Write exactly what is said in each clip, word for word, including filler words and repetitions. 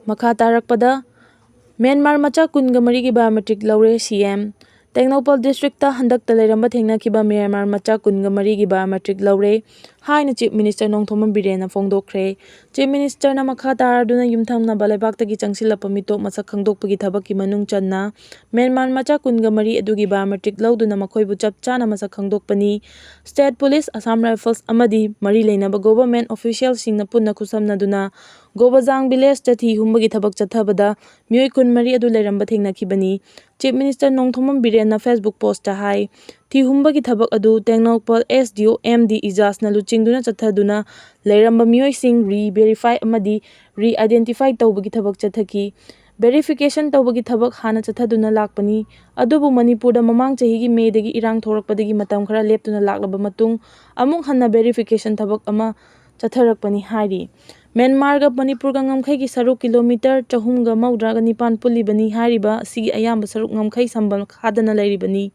ꯃꯈꯥ ꯇꯥꯔꯛꯄꯗ, ꯃ꯭ꯌꯥꯟꯃꯥꯔ ꯃꯆꯥ ꯀꯨꯟꯒ ꯃꯔꯤꯒꯤ biometric ꯂꯧꯔꯦ, ꯁꯤ ꯑꯦꯝ꯫ ꯇꯦꯡꯅꯧꯄꯜ districtꯇ ꯍꯟꯗꯛꯇ ꯂꯩꯔꯝꯕ ꯊꯦꯡꯅꯈꯤꯕ ꯃ꯭ꯌꯥꯟꯃꯥꯔ ꯃꯆꯥ ꯀꯨꯟꯒ ꯃꯔꯤꯒꯤ biometric ꯂꯧꯔꯦ ꯍꯥꯏꯅ Chief Minister ꯅꯣꯡꯊꯣꯝꯕꯝ ꯕꯤꯔꯦꯟꯅ ꯐꯣꯡꯗꯣꯛꯈ꯭ꯔꯦ꯫ Chief Ministerꯅ ꯃꯈꯥ ꯇꯥꯔꯗꯨꯅ ꯌꯨꯝꯊꯪꯅꯕ ꯂꯩꯕꯥꯛꯇꯒꯤ ꯆꯪꯁꯤꯜꯂꯛꯄ ꯃꯤꯇꯣꯞ ꯃꯁꯛ ꯈꯪꯗꯣꯛꯄꯒꯤ ꯊꯕꯛꯀꯤ ꯃꯅꯨꯡ ꯆꯟꯅ ꯃ꯭ꯌꯥꯟꯃꯥꯔ ꯃꯆꯥ ꯀꯨꯟꯒ ꯃꯔꯤ ꯑꯗꯨꯒꯤ biometric ꯂꯧꯗꯨꯅ ꯃꯈꯣꯏꯕꯨ ꯆꯞ ꯆꯥꯅ ꯃꯁꯛ ꯈꯪꯗꯣꯛꯄꯅꯤ꯫ State Police, Assam Rifles ꯑꯃꯗꯤ ꯃꯔꯤ ꯂꯩꯅꯕ government officialꯁꯤꯡꯅ ꯄꯨꯟꯅ ꯈꯨꯠꯁꯝꯅꯗꯨꯅ ꯒꯣꯕꯖꯥꯡ villageꯇ ꯊꯤ ꯍꯨꯝꯕꯒꯤ ꯊꯕꯛ ꯆꯠꯊꯕꯗ ꯃꯤꯑꯣꯏ ꯀꯨꯟꯃꯔꯤ ꯑꯗꯨ ꯂꯩꯔꯝꯕ ꯊꯦꯡꯅꯈꯤꯕꯅꯤ꯫ Chief Minister ꯅꯣꯡꯊꯣꯝꯕꯝ ꯕꯤꯔꯦꯟꯅ Facebook postꯇ ꯍꯥꯏ, ꯊꯤ ꯍꯨꯝꯕꯒꯤ ꯊꯕꯛ ꯑꯗꯨ Tengnoupal S D O M D ꯏꯖꯥꯖꯅ ꯂꯨꯆꯤꯡꯗꯨꯅ ꯆꯠꯊꯗꯨꯅ ꯂꯩꯔꯝꯕ ꯃꯤꯑꯣꯏꯁꯤꯡ re-verify ꯑꯃꯗꯤ re-identify ꯇꯧꯕꯒꯤ ꯊꯕꯛ ꯆꯠꯊꯈꯤ꯫ Verification ꯇꯧꯕꯒꯤ ꯊꯕꯛ ꯍꯥꯟꯅ ꯆꯠꯊꯗꯨꯅ ꯂꯥꯛꯄꯅꯤ, ꯑꯗꯨꯕꯨ ꯃꯅꯤꯄꯨꯔꯗ ꯃꯃꯥꯡ ꯆꯍꯤꯒꯤ ꯃꯦꯗꯒꯤ ꯏꯔꯥꯡ ꯊꯣꯔꯛꯄꯗꯒꯤ ꯃꯇꯝ ꯈꯔ ꯂꯦꯞꯇꯨꯅ ꯂꯥꯛꯂꯕ ꯃꯇꯨꯡ ꯑꯃꯨꯛ ꯍꯟꯅ verification ꯊꯕꯛ ꯑꯃ ꯆꯠꯊꯔꯛꯄꯅꯤ ꯍꯥꯏꯔꯤ꯫ ꯃ꯭ꯌꯥꯟꯃꯥꯔꯒ ꯃꯅꯤꯄꯨꯔꯒ ꯉꯝꯈꯩꯒꯤ ꯁꯔꯨꯛ ꯀꯤꯂꯣꯃꯤꯇꯔ ꯆꯍꯨꯝꯒ ꯃꯧꯗ꯭ꯔꯥꯒ ꯅꯤꯄꯥꯟ ꯄꯨꯜꯂꯤꯕꯅꯤ꯫ ꯍꯥꯏꯔꯤꯕ ꯑꯁꯤꯒꯤ ꯑꯌꯥꯝꯕ ꯁꯔꯨꯛ ꯉꯝꯈꯩ ꯁꯝꯕꯜ ꯈꯥꯗꯅ ꯂꯩꯔꯤꯕꯅꯤ꯫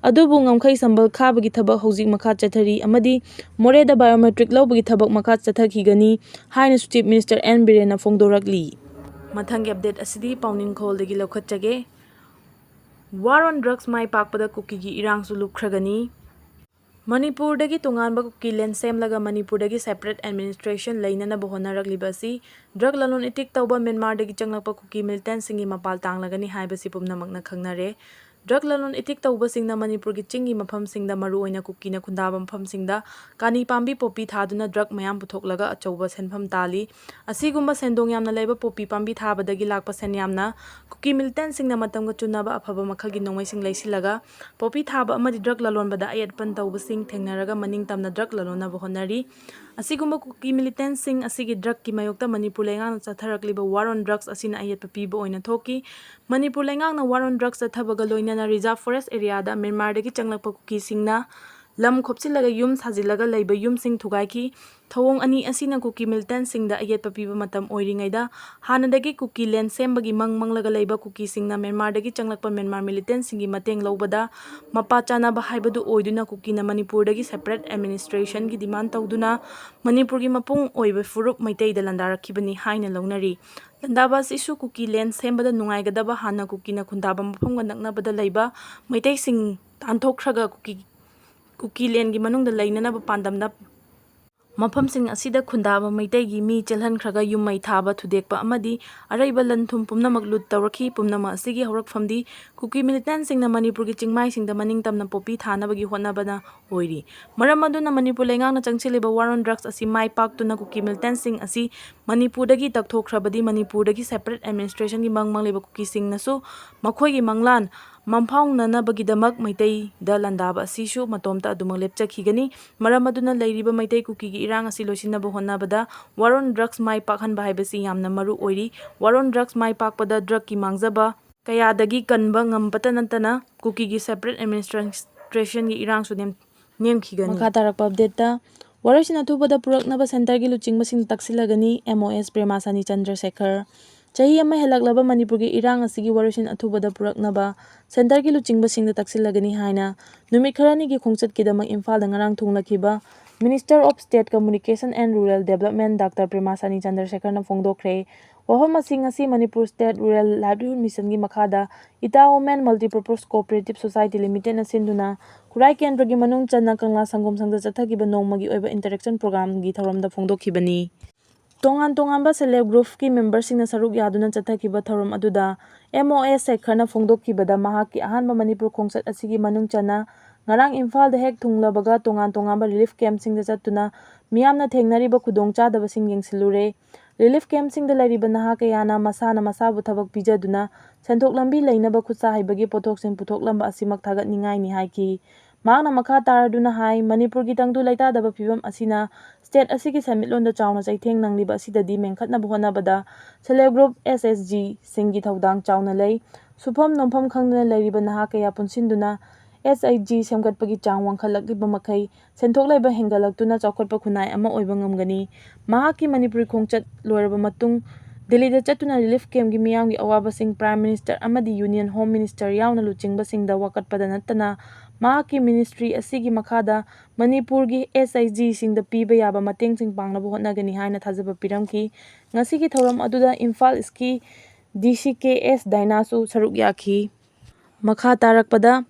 ꯑꯗꯨꯕꯨ ꯉꯝꯈꯩ ꯁꯝꯕꯜ ꯈꯥꯕꯒꯤ ꯊꯕꯛ ꯍꯧꯖꯤꯛ ꯃꯈꯥ ꯆꯠꯊꯔꯤ ꯑꯃꯗꯤ ꯃꯣꯔꯦꯗ biometric ꯂꯧꯕꯒꯤ ꯊꯕꯛ ꯃꯈꯥ ꯆꯠꯊꯈꯤꯒꯅꯤ ꯍꯥꯏꯅꯁꯨ Chief Minister ꯑꯦꯟ ꯕꯤꯔꯦꯟꯅ ꯐꯣꯡꯗꯣꯔꯛꯂꯤ꯫ ꯃꯊꯪꯒꯤ update ꯑꯁꯤꯗꯤ ꯄꯥꯎꯅꯤꯡꯈꯣꯜꯗꯒꯤ ꯂꯧꯈꯠꯆꯒꯦ꯫ War on drugs ꯃꯥꯏ ꯄꯥꯛꯄꯗ ꯀꯨꯀꯤꯒꯤ ꯏꯔꯥꯡꯁꯨ ꯂꯨꯞꯈ꯭ꯔꯒꯅꯤ꯫ ꯃꯅꯤꯄꯨꯔꯗꯒꯤ ꯇꯣꯉꯥꯟꯕ ꯀꯨꯀꯤ land ꯁꯦꯝꯂꯒ ꯃꯅꯤꯄꯨꯔꯗꯒꯤ separate administration ꯂꯩꯅꯅꯕ ꯍꯣꯠꯅꯔꯛꯂꯤꯕ ꯑꯁꯤ drug ꯂꯂꯣꯟ ꯏꯇꯤꯛ ꯇꯧꯕ ꯃ꯭ꯌꯥꯟꯃꯥꯔꯗꯒꯤ ꯆꯪꯂꯛꯄ ꯀꯨꯀꯤ militantꯁꯤꯡꯒꯤ ꯃꯄꯥꯜ ꯇꯥꯡꯂꯒꯅꯤ ꯍꯥꯏꯕꯁꯤ ꯄꯨꯝꯅꯃꯛꯅ ꯈꯪꯅꯔꯦ꯫ Drug ꯂꯂꯣꯟ ꯏꯇꯤꯛ ꯇꯧꯕꯁꯤꯡꯅ ꯃꯅꯤꯄꯨꯔꯒꯤ ꯆꯤꯡꯒꯤ ꯃꯐꯝꯁꯤꯡꯗ, ꯃꯔꯨꯑꯣꯏꯅ ꯀꯨꯀꯤꯅ ꯈꯨꯟꯗꯥꯕ ꯃꯐꯝꯁꯤꯡꯗ ꯀꯥꯅꯤ ꯄꯥꯝꯕꯤ poppy ꯊꯥꯗꯨꯅ drug ꯃꯌꯥꯝ ꯄꯨꯊꯣꯛꯂꯒ ꯑꯆꯧꯕ ꯁꯦꯟꯐꯝ ꯇꯥꯜꯂꯤ꯫ ꯑꯁꯤꯒꯨꯝꯕ ꯁꯦꯟꯗꯣꯡ ꯌꯥꯝꯅ ꯂꯩꯕ poppy ꯄꯥꯝꯕꯤ ꯊꯥꯕꯗꯒꯤ ꯂꯥꯛꯄ ꯁꯦꯟ ꯌꯥꯝꯅ ꯀꯨꯀꯤ militantꯁꯤꯡꯅ ꯃꯇꯝꯒ ꯆꯨꯅꯕ ꯑꯐꯕ ꯃꯈꯜꯒꯤ ꯅꯣꯡꯃꯩꯁꯤꯡ ꯂꯩꯁꯤꯜꯂꯒ poppy ꯊꯥꯕ ꯑꯃꯗꯤ drug ꯂꯂꯣꯟꯕꯗ ꯑꯌꯦꯠꯄꯟ ꯇꯧꯕꯁꯤꯡ ꯊꯦꯡꯅꯔꯒ ꯃꯅꯤꯡ ꯇꯝꯅ drug ꯂꯂꯣꯟꯅꯕ ꯍꯣꯠꯅꯔꯤ꯫ ꯑꯁꯤꯒꯨꯝꯕ ꯀꯨꯀꯤ militantꯁꯤꯡ ꯑꯁꯤꯒꯤ drugꯀꯤ ꯃꯥꯌꯣꯛꯇ ꯃꯅꯤꯄꯨꯔ ꯂꯩꯉꯥꯛꯅ ꯆꯠꯊꯔꯛꯂꯤꯕ war on drugs ꯑꯁꯤꯅ ꯑꯌꯦꯠꯄ ꯄꯤꯕ ꯑꯣꯏꯅ ꯊꯣꯛꯈꯤ꯫ ꯃꯅꯤꯄꯨꯔ ꯂꯩꯉꯥꯛꯅ war on drugs ꯆꯠꯊꯕꯒ ꯂꯣꯏꯅꯅ reserve forest areaꯗ ꯃ꯭ꯌꯥꯟꯃꯥꯔꯗꯒꯤ ꯆꯪꯂꯛꯄ ꯀꯨꯀꯤꯁꯤꯡꯅ ꯂꯝ ꯈꯣꯞꯆꯤꯜꯂꯒ ꯌꯨꯝ ꯁꯥꯖꯤꯜꯂꯒ ꯂꯩꯕ ꯌꯨꯝꯁꯤꯡ ꯊꯨꯒꯥꯏꯈꯤ꯫ ꯊꯧꯑꯣꯡ ꯑꯅꯤ ꯑꯁꯤꯅ ꯀꯨꯀꯤ militantꯁꯤꯡꯗ ꯑꯌꯦꯠꯄ ꯄꯤꯕ ꯃꯇꯝ ꯑꯣꯏꯔꯤꯉꯩꯗ, ꯍꯥꯟꯅꯗꯒꯤ ꯀꯨꯀꯤ land ꯁꯦꯝꯕꯒꯤ ꯃꯪ ꯃꯪꯂꯒ ꯂꯩꯕ ꯀꯨꯀꯤꯁꯤꯡꯅ ꯃ꯭ꯌꯥꯟꯃꯥꯔꯗꯒꯤ ꯆꯪꯂꯛꯄ ꯃ꯭ꯌꯥꯟꯃꯥꯔ militantꯁꯤꯡꯒꯤ ꯃꯇꯦꯡ ꯂꯧꯕꯗ ꯃꯄꯥ ꯆꯥꯅꯕ ꯍꯥꯏꯕꯗꯨ ꯑꯣꯏꯗꯨꯅ ꯀꯨꯀꯤꯅ ꯃꯅꯤꯄꯨꯔꯗꯒꯤ separate administrationꯒꯤ demand ꯇꯧꯗꯨꯅ ꯃꯅꯤꯄꯨꯔꯒꯤ ꯃꯄꯨꯡ ꯑꯣꯏꯕ ꯐꯨꯔꯨꯞ ꯃꯩꯇꯩꯗ ꯂꯥꯟꯗꯥꯔꯛꯈꯤꯕꯅꯤ ꯍꯥꯏꯅ ꯂꯧꯅꯔꯤ꯫ ꯂꯥꯟꯗꯥꯕ ꯑꯁꯤꯁꯨ ꯀꯨꯀꯤ land ꯁꯦꯝꯕꯗ ꯅꯨꯡꯉꯥꯏꯒꯗꯕ ꯍꯥꯟꯅ ꯀꯨꯀꯤꯅ ꯈꯨꯟꯗꯥꯕ ꯃꯐꯝꯒ ꯅꯛꯅꯕꯗ ꯂꯩꯕ ꯃꯩꯇꯩꯁꯤꯡ ꯇꯥꯟꯊꯣꯛꯈ꯭ꯔꯒ ꯀꯨꯀꯤ, ꯀꯨꯀꯤ landꯒꯤ ꯃꯅꯨꯡꯗ ꯂꯩꯅꯅꯕ ꯄꯥꯟꯗꯝꯗ ꯃꯐꯝꯁꯤꯡ ꯑꯁꯤꯗ ꯈꯨꯟꯗꯥꯕ ꯃꯩꯇꯩꯒꯤ ꯃꯤ ꯆꯦꯜꯍꯟꯈ꯭ꯔꯒ ꯌꯨꯝ ꯃꯩ ꯊꯥꯕ, ꯊꯨꯗꯦꯛꯄ ꯑꯃꯗꯤ ꯑꯔꯩꯕ ꯂꯟ ꯊꯨꯝ ꯄꯨꯝꯅꯃꯛ ꯂꯨꯠ ꯇꯧꯔꯛꯈꯤ꯫ ꯄꯨꯝꯅꯃꯛ ꯑꯁꯤꯒꯤ ꯍꯧꯔꯛꯐꯝꯗꯤ ꯀꯨꯀꯤ militantꯁꯤꯡꯅ ꯃꯅꯤꯄꯨꯔꯒꯤ ꯆꯤꯡꯃꯥꯏꯁꯤꯡꯗ ꯃꯅꯤꯡꯇꯝꯅ ꯄꯣꯄꯤ ꯊꯥꯅꯕꯒꯤ ꯍꯣꯠꯅꯕꯅ ꯑꯣꯏꯔꯤ꯫ ꯃꯔꯝ ꯑꯗꯨꯅ ꯃꯅꯤꯄꯨꯔ ꯂꯩꯉꯥꯛꯅ ꯆꯪꯁꯤꯜꯂꯤꯕ war on drugs ꯑꯁꯤ ꯃꯥꯏ ꯄꯥꯛꯇꯨꯅ ꯀꯨꯀꯤ militantꯁꯤꯡ ꯑꯁꯤ ꯃꯅꯤꯄꯨꯔꯗꯒꯤ ꯇꯛꯊꯣꯛꯈ꯭ꯔꯕꯗꯤ ꯃꯅꯤꯄꯨꯔꯗꯒꯤ separate administrationꯒꯤ ꯃꯪ ꯃꯪꯂꯤꯕ ꯀꯨꯀꯤꯁꯤꯡꯅꯁꯨ ꯃꯈꯣꯏꯒꯤ ꯃꯪꯂꯥꯟ ꯃꯪꯐꯥꯎꯅꯅꯕꯒꯤꯗꯃꯛ ꯃꯩꯇꯩꯗ ꯂꯥꯟꯗꯥꯕ ꯑꯁꯤꯁꯨ ꯃꯇꯣꯝꯇ ꯑꯗꯨꯃꯛ ꯂꯦꯞꯆꯈꯤꯒꯅꯤ꯫ ꯃꯔꯝ ꯑꯗꯨꯅ ꯂꯩꯔꯤꯕ ꯃꯩꯇꯩ ꯀꯨꯀꯤꯒꯤ ꯏꯔꯥꯡ ꯑꯁꯤ ꯂꯣꯏꯁꯤꯟꯅꯕ ꯍꯣꯠꯅꯕꯗ war on drugs ꯃꯥꯏ ꯄꯥꯛꯍꯟꯕ ꯍꯥꯏꯕꯁꯤ ꯌꯥꯝꯅ ꯃꯔꯨ ꯑꯣꯏꯔꯤ꯫ War on drugs ꯃꯥꯏ ꯄꯥꯛꯄꯗ drugꯀꯤ ꯃꯥꯡꯖꯕ ꯀꯌꯥꯗꯒꯤ ꯀꯟꯕ ꯉꯝꯕꯇ ꯅꯠꯇꯅ ꯀꯨꯀꯤꯒꯤ separate administrationꯒꯤ ꯏꯔꯥꯡꯁꯨ ꯅꯦꯝ-, ꯅꯦꯝꯈꯤꯒꯅꯤ꯫ ꯃꯈꯥ ꯇꯥꯔꯛꯄ updateꯇ, ꯋꯥꯔꯣꯏꯁꯤꯟ ꯑꯊꯨꯕꯗ ꯄꯨꯔꯛꯅꯕ centreꯒꯤ ꯂꯨꯆꯤꯡꯕꯁꯤꯡ ꯇꯛꯁꯤꯜꯂꯒꯅꯤ, MOS ꯄ꯭ꯔꯦꯃꯥꯁꯥꯅꯤ ꯆꯟꯗ꯭ꯔꯁꯦꯈꯔ꯫ ꯆꯍꯤ ꯑꯃ ꯍꯦꯜꯂꯛꯂꯕ ꯃꯅꯤꯄꯨꯔꯒꯤ ꯏꯔꯥꯡ ꯑꯁꯤꯒꯤ ꯋꯥꯔꯣꯏꯁꯤꯟ ꯑꯊꯨꯕꯗ ꯄꯨꯔꯛꯅꯕ centreꯒꯤ ꯂꯨꯆꯤꯡꯕꯁꯤꯡꯗ ꯇꯛꯁꯤꯜꯂꯒꯅꯤ ꯍꯥꯏꯅ ꯅꯨꯃꯤꯠ ꯈꯔꯅꯤꯒꯤ ꯈꯣꯡꯆꯠꯀꯤꯗꯃꯛ ꯏꯝꯐꯥꯜꯗ ꯉꯔꯥꯡ ꯊꯨꯡꯂꯈꯤꯕ Minister of State Communication and Rural Development doctor Pemmasani ꯆꯟꯗ꯭ꯔꯁꯦꯈꯔꯅ ꯐꯣꯡꯗꯣꯛꯈ꯭ꯔꯦ꯫ ꯋꯥꯐꯝ ꯑꯁꯤ ꯉꯁꯤ ꯃꯅꯤꯄꯨꯔ State Rural Livelihood Missionꯒꯤ ꯃꯈꯥꯗ ꯏꯇꯥ Women Multipurpose Cooperative Society Limitedꯅ ꯁꯤꯟꯗꯨꯅ ꯈꯨꯔꯥꯏ ꯀꯦꯟꯗ꯭ꯔꯒꯤ ꯃꯅꯨꯡ ꯆꯟꯅ ꯀꯪꯂꯥ ꯁꯪꯒꯣꯝ ꯁꯪꯗ ꯆꯠꯊꯈꯤꯕ ꯅꯣꯡꯃꯒꯤ ꯑꯣꯏꯕ interaction programꯒꯤ ꯊꯧꯔꯝꯗ ꯐꯣꯡꯗꯣꯛꯈꯤꯕꯅꯤ꯫ ꯇꯣꯉꯥꯟ ꯇꯣꯉꯥꯟꯕ self help groupꯀꯤ memberꯁꯤꯡꯅ ꯁꯔꯨꯛ ꯌꯥꯗꯨꯅ ꯆꯠꯊꯈꯤꯕ ꯊꯧꯔꯝ ꯑꯗꯨꯗ MOS ꯁꯦꯈꯔꯅ ꯐꯣꯡꯗꯣꯛꯈꯤꯕꯗ ꯃꯍꯥꯛꯀꯤ ꯑꯍꯥꯟꯕ ꯃꯅꯤꯄꯨꯔ ꯈꯣꯡꯆꯠ ꯑꯁꯤꯒꯤ ꯃꯅꯨꯡ ꯆꯟꯅ ꯉꯔꯥꯡ ꯏꯝꯐꯥꯜꯗ ꯍꯦꯛ ꯊꯨꯡꯂꯕꯒ ꯇꯣꯉꯥꯟ ꯇꯣꯉꯥꯟꯕ relief campꯁꯤꯡꯗ ꯆꯠꯇꯨꯅ ꯃꯤꯌꯥꯝꯅ ꯊꯦꯡꯅꯔꯤꯕ ꯈꯨꯗꯣꯡꯆꯥꯗꯕꯁꯤꯡ ꯌꯦꯡꯁꯤꯜꯂꯨꯔꯦ꯫ Relief campꯁꯤꯡꯗ ꯂꯩꯔꯤꯕ ꯅꯍꯥ ꯀꯌꯥꯅ ꯃꯁꯥꯅ ꯃꯁꯥꯕꯨ ꯊꯕꯛ ꯄꯤꯖꯗꯨꯅ ꯁꯦꯟꯊꯣꯛ ꯂꯝꯕꯤ ꯂꯩꯅꯕ ꯈꯨꯠꯁꯥ ꯍꯩꯕꯒꯤ ꯄꯣꯠꯊꯣꯛꯁꯤꯡ ꯄꯨꯊꯣꯛꯂꯝꯕ ꯑꯁꯤꯃꯛ ꯊꯥꯒꯠꯅꯤꯡꯉꯥꯏꯅꯤ ꯍꯥꯏꯈꯤ꯫ ꯃꯍꯥꯛꯅ ꯃꯈꯥ ꯇꯥꯔꯗꯨꯅ ꯍꯥꯏ, ꯃꯅꯤꯄꯨꯔꯒꯤ ꯇꯪꯗꯨ ꯂꯩꯇꯥꯗꯕ ꯐꯤꯕꯝ ꯑꯁꯤꯅ state ꯑꯁꯤꯒꯤ ꯁꯦꯟꯃꯤꯠꯂꯣꯟꯗ ꯆꯥꯎꯅ ꯆꯩꯊꯦꯡ ꯅꯪꯂꯤꯕ ꯑꯁꯤꯗꯗꯤ ꯃꯦꯟꯈꯠꯅꯕ ꯍꯣꯠꯅꯕꯗ self help group, SHGꯁꯤꯡꯒꯤ ꯊꯧꯗꯥꯡ ꯆꯥꯎꯅ ꯂꯩ꯫ ꯁꯨꯐꯝ ꯅꯣꯝꯐꯝ ꯈꯪꯗꯅ ꯂꯩꯔꯤꯕ ꯅꯍꯥ ꯀꯌꯥ ꯄꯨꯟꯁꯤꯟꯗꯨꯅ ꯑꯦꯁ ꯑꯩꯆ ꯖꯤ ꯁꯦꯝꯒꯠꯄꯒꯤ ꯆꯥꯡ ꯋꯥꯡꯈꯠꯂꯛꯂꯤꯕ ꯃꯈꯩ ꯁꯦꯟꯊꯣꯛ ꯂꯩꯕ ꯍꯦꯟꯒꯠꯂꯛꯇꯨꯅ ꯆꯥꯎꯈꯠꯄ ꯈꯨꯟꯅꯥꯏ ꯑꯃ ꯑꯣꯏꯕ ꯉꯝꯒꯅꯤ꯫ ꯃꯍꯥꯛꯀꯤ ꯃꯅꯤꯄꯨꯔꯤ ꯈꯣꯡꯆꯠ ꯂꯣꯏꯔꯕ ꯃꯇꯨꯡ ꯗꯤꯜꯂꯤꯗ ꯆꯠꯇꯨꯅ ꯔꯤꯂꯤꯐ ꯀꯦꯝꯞꯀꯤ ꯃꯤꯌꯥꯝꯒꯤ ꯑꯋꯥꯕꯁꯤꯡ Prime Minister ꯑꯃꯗꯤ Union Home Minister ꯌꯥꯎꯅ ꯂꯨꯆꯤꯡꯕꯁꯤꯡꯗ ꯋꯥꯀꯠꯄꯗ ꯅꯠꯇꯅ ꯃꯍꯥꯛꯀꯤ ministry ꯑꯁꯤꯒꯤ ꯃꯈꯥꯗ ꯃꯅꯤꯄꯨꯔꯒꯤ ꯑꯦꯁ ꯑꯩꯆ ꯖꯤꯁꯤꯡꯗ ꯄꯤꯕ ꯌꯥꯕ ꯃꯇꯦꯡꯁꯤꯡ ꯄꯥꯡꯅꯕ ꯍꯣꯠꯅꯒꯅꯤ ꯍꯥꯏꯅ ꯊꯥꯖꯕ ꯄꯤꯔꯝꯈꯤ꯫ ꯉꯁꯤꯒꯤ ꯊꯧꯔꯝ ꯑꯗꯨꯗ ꯏꯝꯐꯥꯜ ꯏꯁꯀꯤ ꯗꯤ ꯁꯤ ꯀꯦ ꯑꯦꯁ ꯗꯥꯏꯅꯥꯁꯨ ꯁꯔꯨꯛ ꯌꯥꯈꯤ꯫ ꯃꯈꯥ ꯇꯥꯔꯛꯄꯗ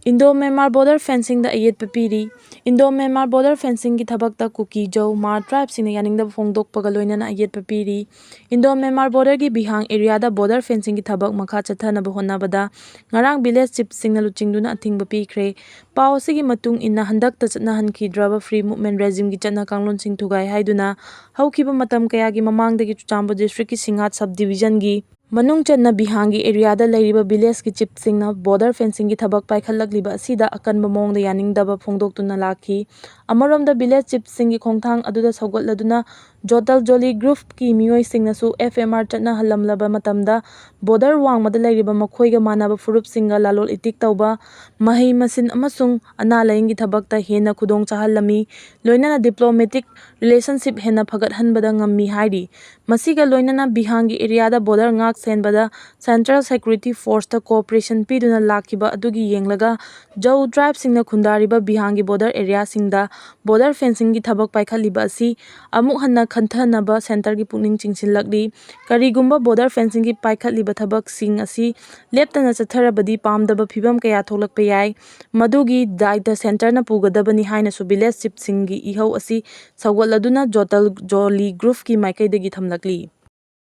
ꯏꯟꯗꯣ ꯃ꯭ꯌꯥꯟꯃꯥꯔ ꯕꯣꯔꯗꯔ ꯐꯦꯟꯁꯤꯡꯗ ꯑꯌꯦꯠꯄ ꯄꯤꯔꯤ꯫ ꯏꯟꯗꯣ ꯃ꯭ꯌꯥꯟꯃꯥꯔ ꯕꯣꯔꯗꯔ ꯐꯦꯟꯁꯤꯡꯒꯤ ꯊꯕꯛꯇ ꯀꯨꯀꯤ, ꯖꯧ, ꯃꯥꯔ ꯇ꯭ꯔꯥꯏꯕꯁꯤꯡꯅ ꯌꯥꯅꯤꯡꯗꯕ ꯐꯣꯡꯗꯣꯛꯄꯒ ꯂꯣꯏꯅꯅ ꯑꯌꯦꯠꯄ ꯄꯤꯔꯤ꯫ ꯏꯟꯗꯣ ꯃ꯭ꯌꯥꯟꯃꯥꯔ ꯕꯣꯔꯗꯔꯒꯤ ꯕꯤꯍꯥꯡ ꯑꯦꯔꯤꯌꯥꯗ ꯕꯣꯔꯗꯔ ꯐꯦꯟꯁꯤꯡꯒꯤ ꯊꯕꯛ ꯃꯈꯥ ꯆꯠꯊꯅꯕ ꯍꯣꯠꯅꯕꯗ ꯉꯔꯥꯡ ꯚꯤꯂꯦꯖ ꯆꯤꯞꯁꯤꯡꯅ ꯂꯨꯆꯤꯡꯗꯨꯅ ꯑꯊꯤꯡꯕ ꯄꯤꯈ꯭ꯔꯦ꯫ ꯄꯥꯎ ꯑꯁꯤꯒꯤ ꯃꯇꯨꯡ ꯏꯟꯅ, ꯍꯟꯗꯛꯇ ꯆꯠꯅꯍꯟꯈꯤꯗ꯭ꯔꯕ ꯐ꯭ꯔꯤ ꯃꯨꯚꯃꯦꯟ ꯔꯦꯖꯤꯝꯒꯤ ꯆꯠꯅ ꯀꯥꯡꯂꯣꯟꯁꯤꯡ ꯊꯨꯒꯥꯏ ꯍꯥꯏꯗꯨꯅ ꯍꯧꯈꯤꯕ ꯃꯇꯝ ꯀꯌꯥꯒꯤ ꯃꯃꯥꯡꯗꯒꯤ ꯆꯨꯔꯆꯥꯟꯄꯨꯔ ꯗꯤꯁꯇ꯭ꯔꯤꯛꯀꯤ ꯁꯤꯡꯍꯥꯠ ꯁꯕ ꯗꯤꯕꯤꯖꯟꯒꯤ ꯃꯅꯨꯡ ꯆꯟꯅ ꯕꯤꯍꯥꯡꯒꯤ ꯑꯦꯔꯤꯌꯥꯗ ꯂꯩꯔꯤꯕ ꯚꯤꯂꯦꯖꯀꯤ ꯆꯤꯞꯁꯤꯡꯅ ꯕꯣꯔꯗꯔ ꯐꯦꯟꯁꯤꯡꯒꯤ ꯊꯕꯛ ꯄꯥꯏꯈꯠꯂꯛꯂꯤꯕ ꯑꯁꯤꯗ ꯑꯀꯟꯕ ꯃꯑꯣꯡꯗ ꯌꯥꯅꯤꯡꯗꯕ ꯐꯣꯡꯗꯣꯛꯇꯨꯅ ꯂꯥꯛꯈꯤ꯫ ꯑꯃꯔꯣꯝꯗ, ꯚꯤꯂꯦꯖ ꯆꯤꯞꯁꯤꯡꯒꯤ ꯈꯣꯡꯊꯥꯡ ꯑꯗꯨꯗ ꯁꯧꯒꯠꯂꯗꯨꯅ ꯖꯣꯇꯜ ꯖꯣꯂꯤ ꯒ꯭ꯔꯨꯞꯀꯤ ꯃꯤꯑꯣꯏꯁꯤꯡꯅꯁꯨ ꯑꯦꯐ ꯑꯦꯝ ꯑꯥꯔ ꯆꯠꯅꯍꯜꯂꯝꯂꯕ ꯃꯇꯝꯗ ꯕꯣꯔꯗꯔ ꯋꯥꯡꯃꯗ ꯂꯩꯔꯤꯕ ꯃꯈꯣꯏꯒ ꯃꯥꯟꯅꯕ ꯐꯨꯔꯨꯞꯁꯤꯡꯒ ꯂꯂꯣꯟ ꯏꯇꯤꯛ ꯇꯧꯕ, ꯃꯍꯩ ꯃꯁꯤꯡ ꯑꯃꯁꯨꯡ ꯑꯅꯥ ꯂꯥꯌꯦꯡꯒꯤ ꯊꯕꯛꯇ ꯍꯦꯟꯅ ꯈꯨꯗꯣꯡ ꯆꯥꯍꯜꯂꯝꯃꯤ꯫ ꯂꯣꯏꯅꯅ ꯗꯤꯄ꯭ꯂꯣꯃꯦꯇꯤꯛ ꯔꯤꯂꯦꯁꯟꯁꯤꯞ ꯍꯦꯟꯅ ꯐꯒꯠꯍꯟꯕꯗ ꯉꯝꯃꯤ ꯍꯥꯏꯔꯤ꯫ ꯃꯁꯤꯒ ꯂꯣꯏꯅꯅ ꯕꯤꯍꯥꯡꯒꯤ ꯑꯦꯔꯤꯌꯥꯗ ꯕꯣꯔꯗꯔ ꯉꯥꯛ ꯁꯦꯟꯕꯗ ꯁꯦꯟꯇ꯭ꯔꯦꯜ ꯁꯦꯀ꯭ꯌꯨꯔꯤꯇꯤ ꯐꯣꯔꯁꯇ ꯀꯣꯑꯣꯄꯔꯦꯁꯟ ꯄꯤꯗꯨꯅ ꯂꯥꯛꯈꯤꯕ ꯑꯗꯨꯒꯤ ꯌꯦꯡꯂꯒ ꯖꯧ ꯇ꯭ꯔꯥꯏꯕꯁꯤꯡꯅ ꯈꯨꯟꯗꯥꯔꯤꯕ ꯕꯤꯍꯥꯡꯒꯤ ꯕꯣꯔꯗꯔ ꯑꯦꯔꯤꯌꯥꯁꯤꯡꯗ ꯕꯣꯔꯗꯔ ꯐꯦꯟꯁꯤꯡꯒꯤ ꯊꯕꯛ ꯄꯥꯏꯈꯠꯂꯤꯕ ꯑꯁꯤ ꯑꯃꯨꯛ ꯍꯟꯅ ꯈꯟꯊꯅꯕ ꯁꯦꯟꯇꯔꯒꯤ ꯄꯨꯛꯅꯤꯡ ꯆꯤꯡꯁꯤꯜꯂꯛꯂꯤ꯫ ꯀꯔꯤꯒꯨꯝꯕ ꯕꯣꯔꯗꯔ ꯐꯦꯟꯁꯤꯡꯒꯤ ꯄꯥꯏꯈꯠꯂꯤꯕ ꯊꯕꯛꯁꯤꯡ ꯑꯁꯤ ꯂꯦꯞꯇꯅ ꯆꯠꯊꯔꯕꯗꯤ ꯄꯥꯝꯗꯕ ꯐꯤꯕꯝ ꯀꯌꯥ ꯊꯣꯛꯂꯛꯄ ꯌꯥꯏ꯫ ꯃꯗꯨꯒꯤ ꯗꯥꯏꯇ ꯁꯦꯟꯇꯔꯅ ꯄꯨꯒꯗꯕꯅꯤ ꯍꯥꯏꯅꯁꯨ ꯚꯤꯂꯦꯖ ꯆꯤꯞꯁꯤꯡꯒꯤ ꯏꯍꯧ ꯑꯁꯤ ꯁꯧꯒꯠꯂꯗꯨꯅ ꯖꯣꯇꯜ ꯖꯣꯂꯤ ꯒ꯭ꯔꯨꯞꯀꯤ ꯃꯥꯏꯀꯩꯗꯒꯤ ꯊꯝꯂꯛꯂꯤ꯫